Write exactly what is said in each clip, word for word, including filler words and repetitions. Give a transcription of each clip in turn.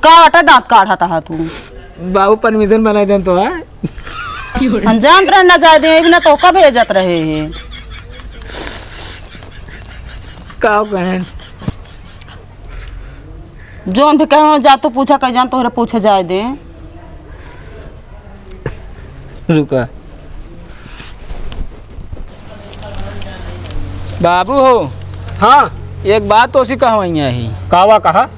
का हटा दाँत काढ़त हा तू? बाबू permission बनाइ देन तो, हाँ? हम जानत रहे ना जाए दे, बिना तोहका भेजत रहे हैं। का कहें? जौन भी कहे जा तू पूछा, कह जान तोहरे पूछे जाए दे। रुका। बाबू हो। हाँ। एक बात तोसी कहवइया ही। कावा कहा?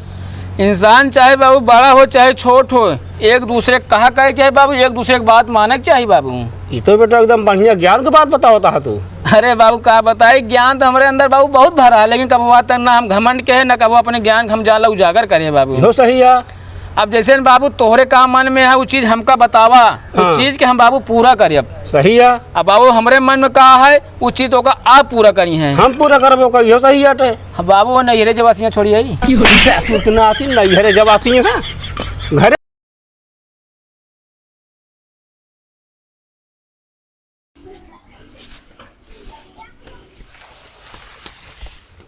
इंसान चाहे बाबू बड़ा हो चाहे छोट हो, एक दूसरे क कहा करे के चाही बाबू, एक दूसरे क बात माने के चाही बाबू। ई तो बेटा एकदम बढ़िया ज्ञान क बात बतावत हा तू। अरे बाबू का बताई, ज्ञान तो हमरे अंदर बाबू बहुत भरा है, लेकिन कबो आज तक ना हम घमंड के है, ना कबो अपने ज्ञान क हम जाला उजागर करे बाबू। इहो सही है। अब जैसे न बाबू तोहरे का मन में है, उ चीज हमका बतावा, उ हाँ। चीज के हम बाबू पूरा करियब। सही है। अब बाबू हमरे मन में का है, उ चीज तो का आप पूरा करी हैं। हम पूरा करबो का, इहो सही आटे। अब बाबू वो नैहरे जवासियाँ छोड़ी आई। ससुर के नाती नैहरे जवासी है। घरे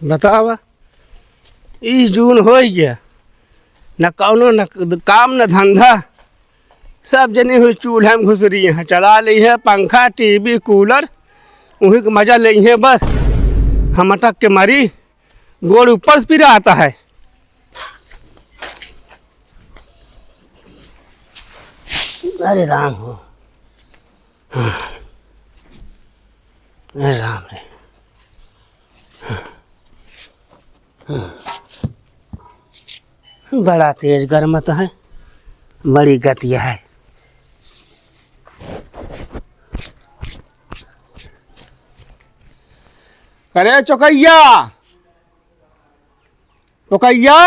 बतावा, इस जून होइ गया, न कौनो न काम न धंधा, सब जने हुई चूल्हा में घुस रही हैं, चला ली है पंखा, टीवी, कूलर, उही क मजा लेइ हैं बस। हम अटक के मरी, गोड़ ऊपर से पिरात है। अरे राम हो, अरे राम रे। बड़ा तेज गरमत है, बड़ी गति है। अरे चौकैया, चौकैया,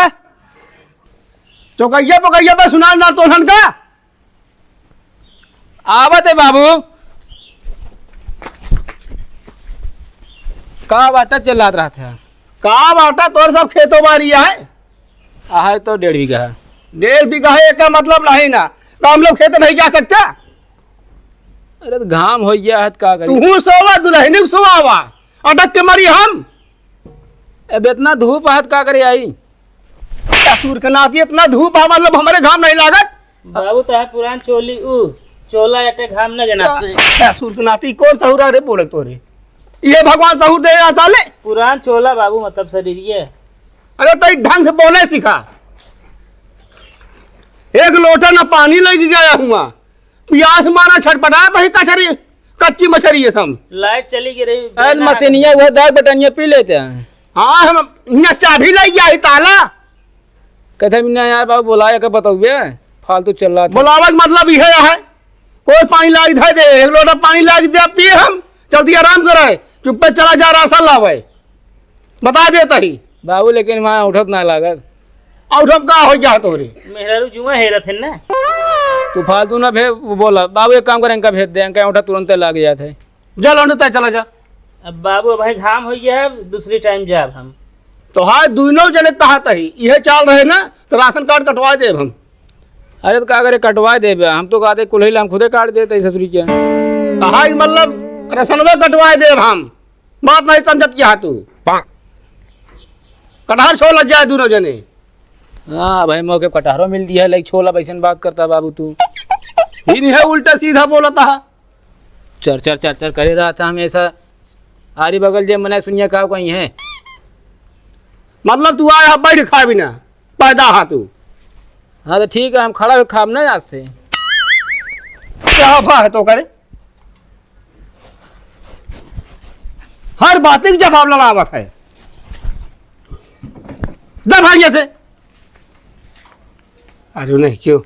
चौकैया, पकैया, बस सुना ना तोहन का। आवत है बाबू। का बाटा चिल्लात रहत है? का बाटा तोर सब खेतो बारी है? आहे तो डेढ़ बीघा है। डेढ़ बीघा है, एका मतलब नहीं ना, तो हम लोग खेत नहीं जा सकता? अरे तो घाम होइ गया है तो का करी? तू सोवा, दुल्हनी सोवावा, अटक के मरी हम। अब इतना धूप है तो का करे आई? ससुर के नाती इतना धूप है, मतलब हमरे घाम नहीं लागत? बाबू, तोहार पुरान चोली उ चोला एटे घाम न जना। ससुर के नाती कौन सहुरा रे बोलत तोरे? ये भगवान सहूर दे ना साले। पुरान चोला बाबू, मतलब शरीरिये। अरे तई ढंग से बोले सिखा। एक लोटा ना पानी लेके गया हुआ, पियास मारा छटपटा बही कचरी, कच्ची मछरी ये सब। लाइट चली गई रही, अरे बेना मशीनिया हुआ दाल बटनिया पी लेते हैं। हाँ, हम यहाँ चाबी ले गया ही ताला। कहते हैं, "ना यार बाबू, बोलाए के बतौबे, फालतू चिल्लात है।" बोलावे के मतलब इहे है, कोई पानी लाग धर दे, एक लोटा पानी लाग दे, पिए हम, जल्दी आराम करे, चुप्पे चला जा, राशन लावे, बता देता ही। बाबू, लेकिन वहाँ उठत ना लागत। और हम का हो जा तोरे? मेहरारू जुआ हेरत है ना। तू फालतू ना भे-, बोला। बाबू, एक काम करे, इनका भेज दे, इनका उठा तुरंत लाग जात है। जा लौंडे, तय चला जा। अब बाबू, अब भाई घाम हो गया है, दूसरी टाइम जाब हम। तो हाँ, दोनों जने कहा तही, इहे चाल रहे ना, तो राशन कार्ड कटवा देब हम। अरे तो का करे, कटवा देब हम, तो कहते कुल्हैला हम खुदे काट देते ससुरी के। कहा कि मतलब रसनवे कटवा देब हम, बात नहीं समझत क्या तू? कटहर छोल जाए दोनों जने। हाँ भाई, मौके कटहरो मिल दिया है, लाइक छोला वैसन बात करता बाबू तू। ही नहीं है, उल्टा सीधा बोलता है। चर चर चर चर करे रहता हमेशा। आरी बगल जे मने सुनिया का कहीं है। मतलब तू आया बैठ खा बिना पैदा हा तू। हाँ तो ठीक है, हम खड़ा होके खाब ना आज से। क्या भा है तो करे? हर बात के जवाब लड़ावत है। जब भाई थे। अरे नहीं क्यों?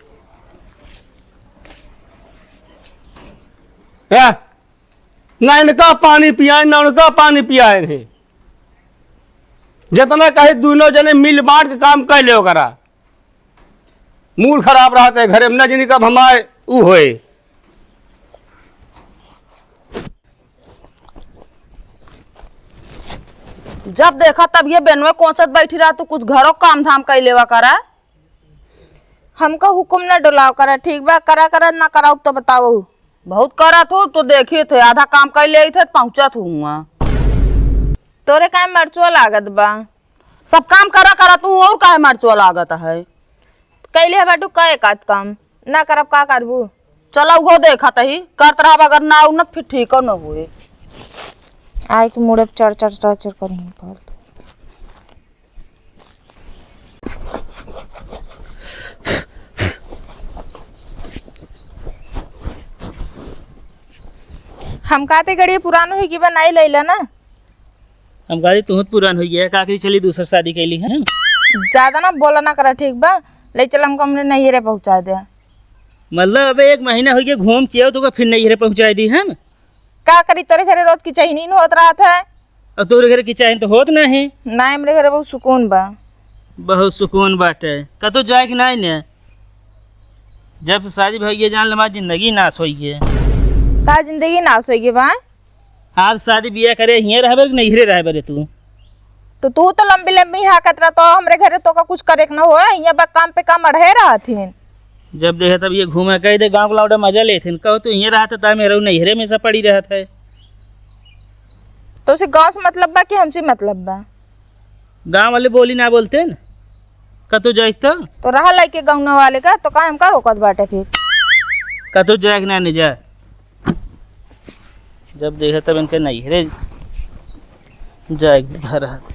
है? ना इनका पानी पियाए, ना उनका पानी पियाए नहीं। जितना कहे दोनों जने मिल बांट के काम कर ले करा। मूड खराब रहत है घरे में, न जनी कब हम आए ऊ होए। जब देखा तब ये बेनवे कोचत बैठी रहा, तू कुछ घरो काम धाम कर लेवा करा। हमका हुकुम न डोलाव करा, ठीक बा? करा करा, ना कराउ तो बताओ। बहुत करत हो तो देखित है, आधा काम कर लेत है, पहुँचत हुआ। तोरे काहे मरचुआ लागत बा? सब काम करा करा तू और काहे मरचुआ लागत है? कैले है बाटू का एक आध काम, ना करब का करबू? चला उहो देखत ही, करत रहब, अगर ना उन्नत फिर ठीक न होए। आए के मुड़े चढ़ चढ़ चढ़ चढ़ करी फालतू। हम कहते गड़िया पुरान होई कि बा, नाई लैला ना। हम कहते तुहूँ पुरान होई गया, का करी चली दूसर शादी कैली है। ज्यादा ना बोला ना करा, ठीक बा? ले चल हमको हमरे नैहरे पहुँचा दे। मतलब अबे एक महीना होई गया घूम के आओ तो का फिर नैहरे पहुँचा दी है ना? का करी तोरे घरे रोज की चहनी न होत रहत है। और तोरे घरे की चहनी तो होत नहीं। ना, हमरे घरे बहुत सुकून बा। बहुत सुकून बाटे। कतो जाए के नाई ने? जब से शादी भई है, जान ले, हमार जिंदगी नाश होई है। का जिंदगी नाश होई है बा? आज शादी बियाह करे हियाँ रहबे कि नैहरे रहबे रे तू? तो तू तो लंबी लंबी हाँकत रह, तो हमरे घरे तो का कुछ करे के न हो, हियाँ बा काम पे काम अढ़े रहथिन। जब देखे तब ये घूमे, कह दे गाँव के लौंडे मजा लेथिन, कहो तू हियाँ रहत है, ता मेहरारू नैहरे में से पड़ी रहत है। तो उसे गाँव से मतलब बा कि हमसे मतलब बा? गाँव वाले बोली ना बोलते न, कतो जाए तो। तो रहा लइके गौना वाले का, तो का हमका रोकत बाटे फिर? कतो जाए के ना, नहीं जा। जब देखे तब इनके नैहरे जाए के घर है।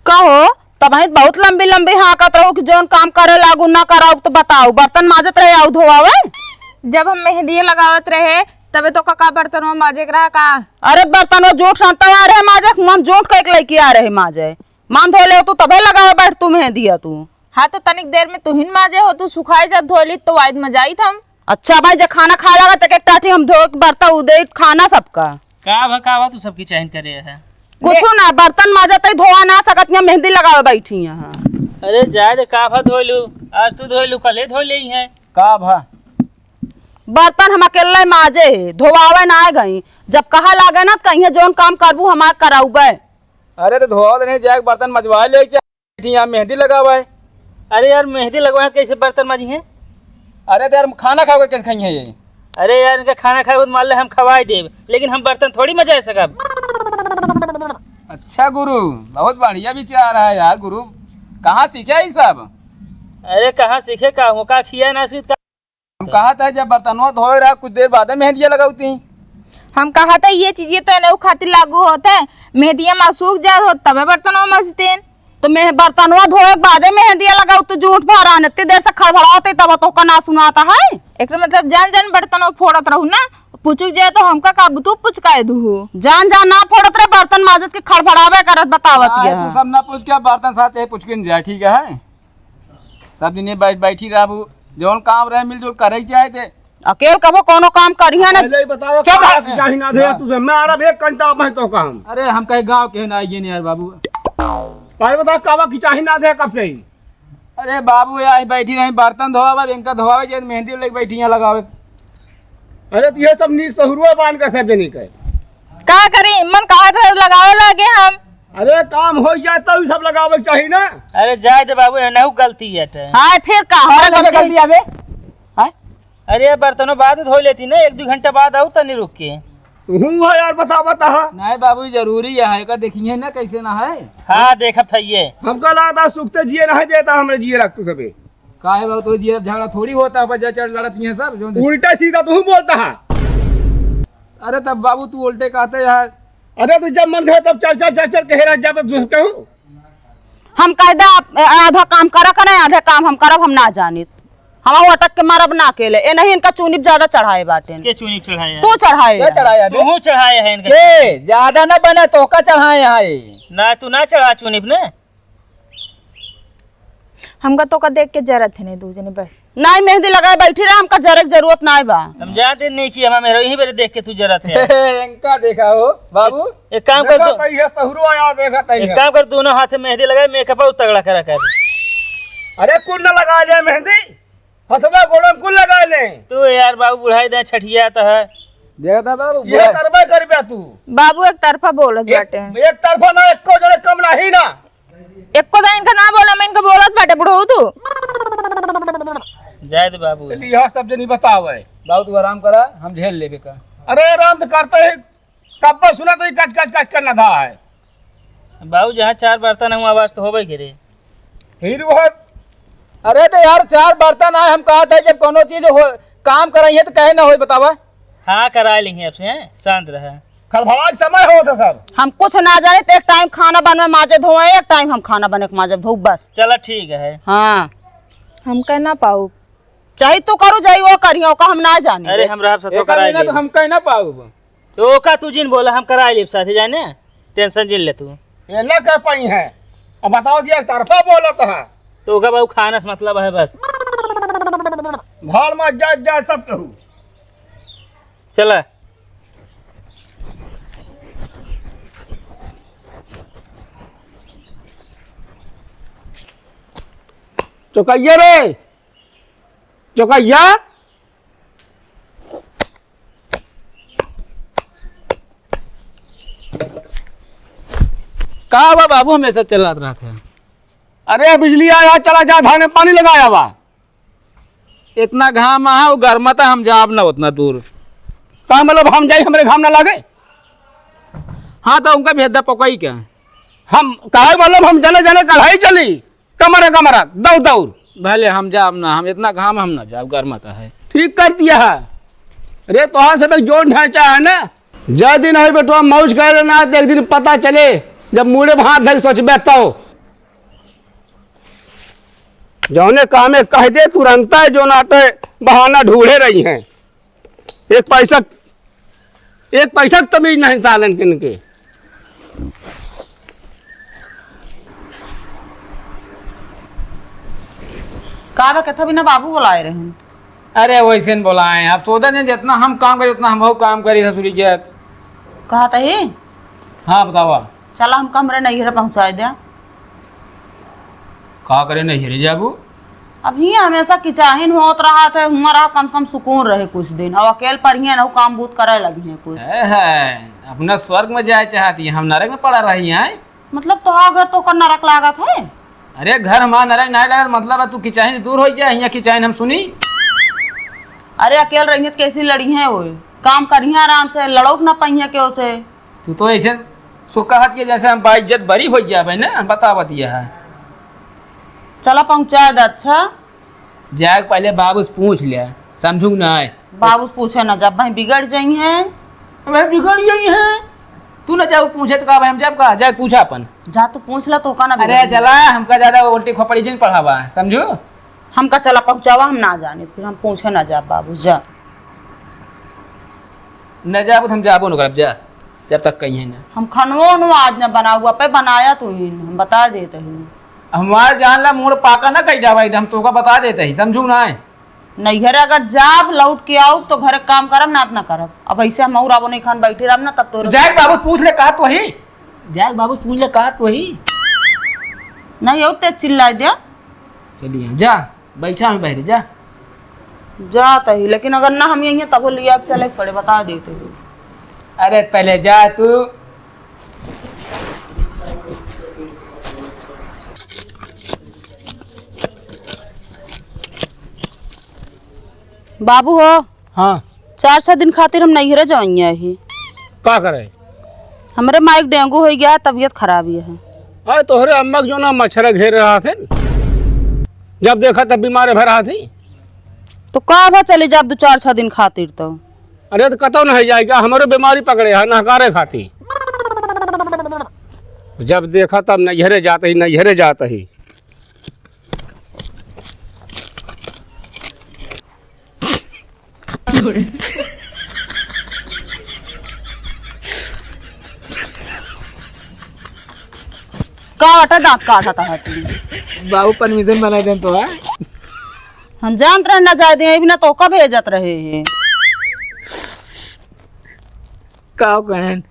कहो, तबहित बहुत लंबी लंबी हाँकत रहू कि जौन काम करे लागू ना कराऊ तो बताऊ, बर्तन माजत रहे आऊ धोआवे? जब हम मेहंदी लगावत रहे तबे तो का बर्तनवा माजे के रहा का? अरे बर्तनवा जूठ रहता आ रहे माजे, हम जूठ कइके लइके आ रहे माजे। मान धो ले तू तबे लगावे बैठ तू मेहंदिया तू। हाँ तो तनिक देर में तुहिन माजे हो, तू सुखाई जा धोली तो वाइद मजाइत हम। अच्छा भाई, जब खाना खाए लगा तो एक टाठी हम धो के बर्ता उदे खाना सबका। का भा, का भा तू सबकी चाहिन करे है? कुछ ना, बर्तन माजत ही धोआ ना सकत, यहाँ मेहंदी लगावे बैठी यहाँ। अरे जाए दे, का भा धोलू, आज तू धोलू, कल ही धो ले है। का भा? बर्तन हम अकेले माजे है, धोआवे ना आए गई। जब कहा लागे ना तो कहिए जौन काम करबू हमार कराउबे। अरे तो धोआ दे नहीं, जाए बर्तन मजवा ले, बैठी यहाँ मेहंदी लगावा है। अरे यार, मेहंदी लगवाए कैसे बर्तन माजी हैं? अरे तो यार, खाना खाओगे कैसे खाई है ये? अरे यार, इनका खाना खाए मान ले हम खवाए देब, लेकिन हम बर्तन थोड़ी मजाए सकब। अच्छा गुरु, बहुत बढ़िया विचार है यार गुरु, कहाँ सीखे ये सब? अरे कहाँ सीखे का, वो का खिया ना सीख का। हम कहा था जब बर्तनवा धोए रहा कुछ देर बाद मेहंदिया लगावती। हम कहा था ये चीजें तो एनहू खातिर लागू होत है, मेहंदिया मा सूख जात हो तबे बर्तनवा मजतेन। तो मैं बर्तनवा धोए के बादे मेहंदिया लगाऊ तो जूठ भरा न, इतनी देर से खड़बड़ाते तब तो का ना सुनाता है। एकरे मतलब जान जान बर्तनवा फोड़त रहू ना, पुचुक जाए तो हमका का तू पुचकाए दुहू। जान जान ना फोड़त रहे, बर्तन माजत के खड़बड़ावे करत बतावत आए ये तू है। सब ना पूछ के बर्तन साथ चाहे पुचकिन जाए, ठीक है? सब दिन ये बैठ, बैठी रहबू, जौन काम रहे मिलजुल करे के चाहे थे। अकेल कबो कोनो काम करिया ना। पहले ही बताओ, चुप रह। का चाही ना दे हाँ। तुझे, मैं अरब एक घंटा में तो काम। अरे हम कहे गाँव के ना आइए नहीं यार बाबू। पहले बताओ कावा की चाही ना दे कब से ही। अरे बाबू यार बैठी रही बर्तन धोआवे, इनका धोआवे जे मेहंदी लेके बैठी यहाँ लगावे। अरे तो ये सब नीक सहुरुआ बांध के सब जनी के। का करी, मन कहा था लगावे लागे हम। अरे काम हो जाए तब सब लगावे के चाही ना। अरे जाए दे बाबू, एनहू गलती है ते। हाँ फिर का, हमरा अरे गलती गलती है। आवे। हाँ? अरे बर्तनों बाद में धो लेती ना, एक दो घंटा बाद आऊ तनी रुक के। तू है यार, बता बता। नहीं बाबू जरूरी है, का देखिए ना कैसे ना है। हाँ देखत है ये। हमका लगता सुखते जिए नहीं देता हमरे जिए रख तू सबे। काहे बाबू तो जिए झगड़ा थोड़ी होता है, बजा चढ़ लड़त नहीं है सब जो। उल्टा सीधा तू बोलता है। अरे तब बाबू तू उल्टे कहते यार। अरे तू जब मन करे तब चल, चल, चल, चल, कहे रह, जब दूसर कहूँ। हम कह दे, आप आधा काम करा करे, आधा काम हम करब, हम ना जानित। हम वो अटक के मारब ना अकेले। ए नहीं, इनका चुनिप ज्यादा चढ़ाए बाटे। के चुनिप चढ़ाए है? तू चढ़ाए क्या है। चढ़ाया बे? तू चढ़ाए है इनका। ए, ज्यादा ना बने तो का चढ़ाए है? ना, तू ना चढ़ा चुनिप ने। हमका तोका देख के जरत है नहीं दू जने बस। नाहीं, मेहंदी लगाए बैठी रहा, हमका जरे के जरूरत नाहीं बा। हम जानते नहीं कि हमार मेहरा यहीं बेरे देख के तू जरत है। इनका देखा हो बाबू। एक काम कर देखा दो। तो ये सहुरो आया, देखा तई एक है। काम कर, दोनों हाथ में मेहंदी लगाए, मेकअप और तगड़ा करा कर। अरे कुल न लगा ले मेहंदी, हथवा गोड़म कुल लगा ले। तू यार बाबू बुढ़ाई दे छठिया तो है। देखा था बाबू, ये बुढ़ा- तरफा कर बे तू। बाबू एक तरफा बोलत एक, बाटे। एक तरफा ना, एको जने कम नहीं ना। एको दाईं इनका ना बोला, मैं इनका बोलत बाटे बुढ़ऊ तू। जाए दे बाबू। चलिए, यहाँ सब जनी बतावे। बाबू तू आराम करा, हम झेल लेबे का। अरे आराम तो करते ही, कब पर सुना तो ही कच कच कच करना था है। बाबू जहाँ चार बर्तन है, वहाँ आवाज तो होबे करे। फिर वो अरे तो यार चार बर्तन आए, हम कहा था जब कोनो चीज हो, काम कराई है तो कहे ना होई बतावा। हाँ, करा ली हैं आपसे, हैं? शांत रहे। खड़बड़ा के समय हो था सब। हम कुछ ना जाने, तो एक टाइम खाना बनवे माजे धोए, एक टाइम हम खाना बने के माजे धो बस। चला ठीक है। हाँ। हम कह ना पाऊ। चाहे तू करू, चाहे वो करियो, का हम ना जाने। अरे हम रहब सथो एक कराई महीना ले। तो हम कह ना पाऊ। तो ओका तू जिन बोला, हम कराई लेब साथे जाने, tension जिन ले तू। ये ना कह पाई है। अब बताओ दिया, एक तरफा बोलत है। तो ओका बाबू खाना से मतलब है बस। घर में जा, जा सब कहू। चला। चौकैया रे, चौकैया। का बा बाबू, हमेशा चिल्लात रहत है? अरे बिजली आया, चला जा धान में पानी लगाया बा। इतना घाम है, वो गर्मता हम जाब ना उतना दूर। का मतलब हम जाई, हमरे घाम ना लागे? हाँ, तो उनका भेज दे पकई के। हम काहे मतलब हम जने जने कढ़ाई चली, कमरा कमरा, दौड़ दौड़। भले हम जाब ना, हम इतना घाम हम ना जाब, गर्मता है। ठीक कर दिया है। अरे तोहार सब एक जोन ढांचा है ना, जा दिन है बेटवा मौज कर लेना, तो एक दिन पता चले, जब मुड़े भात धर सोचबे तो। जौने कामे कह दे तुरंत है, जो नाटे बहाना ढूंढे रही हैं। एक पैसा, एक पैसा के तमीज नहीं सालन किनके। का बा, कथा बिना बाबू बुलाए रहे? अरे वैसे न बुलाए, आप सोचा नहीं जितना हम काम करी उतना हम काम करी ससुरी के। कहा तही? हाँ बतावा। चला हमका हमरे नैहरे पहुँचाए द्या। का करे नैहरे जाबू? अब हियाँ हमेशा किचाहिन होत रहत है, हुआँ रहा कम से कम सुकून रहे कुछ दिन। अब अकेल पर हियाँ नहु काम बूत करे लगी हैं कुछ। है, है, अपना स्वर्ग में जाए चाहती है, हम नरक में पड़ा रही हैं। मतलब तोहार घर तो ओकर नरक लागत है? अरे घर हमार नरक नाहीं लागत, मतलब है तू किचाहिन से दूर हो जा, हियाँ किचाहिन हम सुनी। अरे अकेल रही है तो कैसी लड़ी है वो? काम करिए आराम से, लड़ोक ना पाइए केहू से। तू तो ऐसे सो कहत के जैसे हम बाइज्जत बरी होइ जाबे ना, बतावत यह है। चला पहुँचा दे, अच्छा? जाके पहले बाबू से पूछ ले, समझू ना है। बाबू से पूछे ना जब भाई बिगड़ जाई हैं। भाई बिगड़ जाई हैं। तू ना जाओ पूछे तो का भाई हम जाब का? जाके पूछा अपन। जा तू पूछ ला तो का ना अरे बिगड़ जाई। चला, हमका ज्यादा उल्टी खोपड़ी जिन पढ़ावा, समझू? हमका चला पहुँचावा, हम ना जाने, फिर हम पूछे ना जाब बाबू, जा। न जाबो तो हम जाबो न करब, जा, जब तक कहिए ना। हम खनवो उनवो आज न बनाऊ, अपे बनाया तू ही, हम बता देत ही। हमार जान ला मूड़ पाका ना कई जावा एकदम, तोका बता देत ही, समझू ना है? नैहर अगर जाब, लौट के आउब तो घर काम करब ना, ना करब। अब ऐसे हम और आबो नहीं खान बैठे रहब ना, तब तो तो जाए बाबू से पूछ ले, कहा तो ही। जाए बाबू से पूछ ले, कहा तो ही। नहीं, और तेज चिल्लाए द्या। चलिए, जा। बैठा हूँ बहरे, जा। जात ही, लेकिन अगर ना हम यहीं तबो लिया के चले के पड़े, बता देते ही। अरे पहले जा तू। बाबू हो। हाँ। चार छह दिन खातिर हम नैहरे जाइए ही। का करे? हमरे माई के डेंगू होइ गया, तबीयत खराब ही है। अरे तोहरे अम्मा के जो ना मच्छर घेर रहा थे, जब देखा तब बीमार भर रहा थी। तो का भा चली जाब दो चार छह दिन खातिर तो? अरे तो कतौ नहीं जाएगा, हमरो बीमारी पकड़े है नहकारे खाती। जब देखा तब नैहरे जात ही, नैहरे जात ही। काटा दांत काटा था तू। बाबू permission बना देन तो है। हम जानत रहे ना जाए दे, बिना तो का भेजत रहे हैं। का कहन?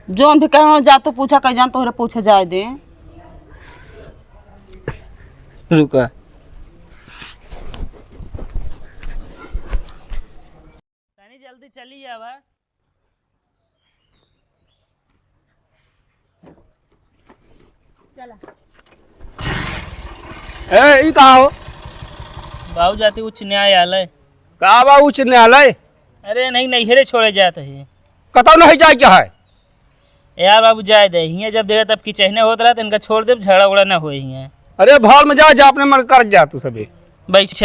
जौन भी कहे जा तू पूछा, कह जान तोहरे पूछे जाए दे। रुका। तनी जल्दी चली आवा। चला। ए, ई कहाँ हो? बाबू जाती उच्च न्यायालय। का बा उच्च न्यायालय? अरे नहीं, नैहरे छोड़े जात है। कतौ नहीं जाए क्या है? यार बाबू जाए दे, हियाँ जब देखा तब किचहने होत रहा, तो इनका छोड़ देब, झगड़ा उगड़ा ना होए हियाँ। अरे भाड़ में जा, जा अपने मन कर जा तू सभी। बैठ।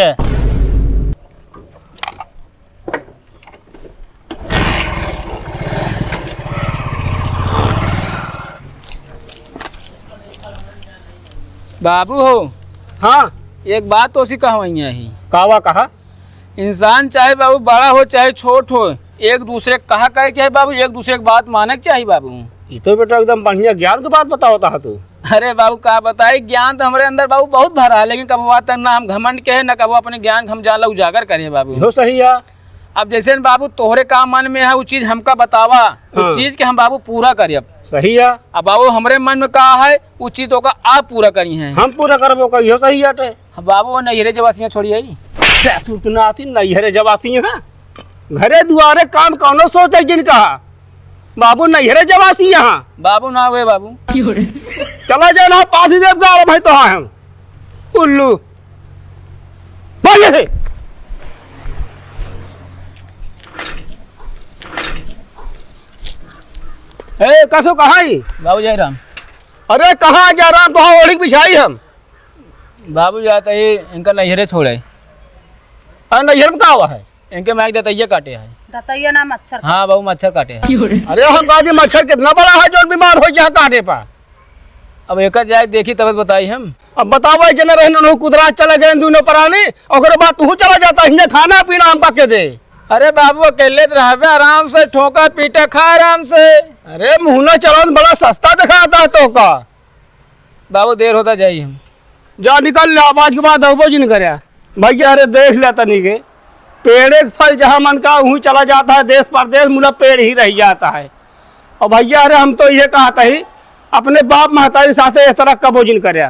बाबू हो। हाँ। एक बात तो सी कहवैया ही। कावा कहा? इंसान चाहे बाबू बड़ा हो चाहे छोट हो, एक दूसरे के कहा करे के चाही बाबू, एक दूसरे के बात माने के चाही बाबू। ई तो बेटा एकदम बढ़िया ज्ञान के बात बतावत हा तू। अरे बाबू का बताई, ज्ञान तो हमरे अंदर बाबू बहुत भरा है, लेकिन कबो बात ना हम घमंड के है, ना कबो अपने ज्ञान के हम जाला उजागर करे बाबू। इहो सही है। अब जैसे न बाबू तोहरे का मन में है, वो चीज हमका बतावा, वो हाँ। चीज के हम बाबू पूरा करे। अब सही है। अब बाबू हमरे मन में का है, वो चीज तो का आप पूरा करी हैं। हम पूरा करबो का, इहो सही हटे। अब बाबू वो नैहरे जवासियाँ छोड़ी आई। ससुर के नाती नैहरे जवासी हैं। घरे दुआरे काम कौनो सोचे जिनका। बाबू नैहरे जवासी यहाँ। बाबू ना हुए बाबू। चला जाए ना, पास ही देव गाड़ भाई तो आए हम। उल्लू। भाग यहाँ से। ए, कसो कहाँ ही? बाबू जय राम। अरे कहाँ जय राम, तो हाँ ओढ़ी के बिछाई हम। बाबू जाता ही इनका नैहरे छोड़े। अरे नैहर में का हुआ है? इनके माइक दतैया काटे है। दतैया ना मच्छर। हाँ बाबू मच्छर काटे है। अरे हम कहा जी मच्छर कितना बड़ा है जो बीमार हो गया काटे पा। अब एक जाए देखी तब बताई हम। अब बताओ भाई जना रहन उन्हों कुदरा चला गए दोनों परानी, ओकरे बाद तू चला जाता हिंदे खाना पीना हमका के दे। अरे बाबू अकेले तो रहबे आराम से, ठोका पीटा खा आराम से। अरे मुहना चलन बड़ा सस्ता दिखाता है तो का। बाबू देर होता जाई हम। जा निकल ले, अब आज के बाद अउबो जिन करे। भैया अरे देख ले तनी के, पेड़े के फल जहाँ मन का वहीं चला जाता है, देश परदेश मुला पेड़ ही रह जाता है। और भैया अरे हम तो ये कहता ही अपने बाप महतारी साथे इस तरह कबो जिन करे।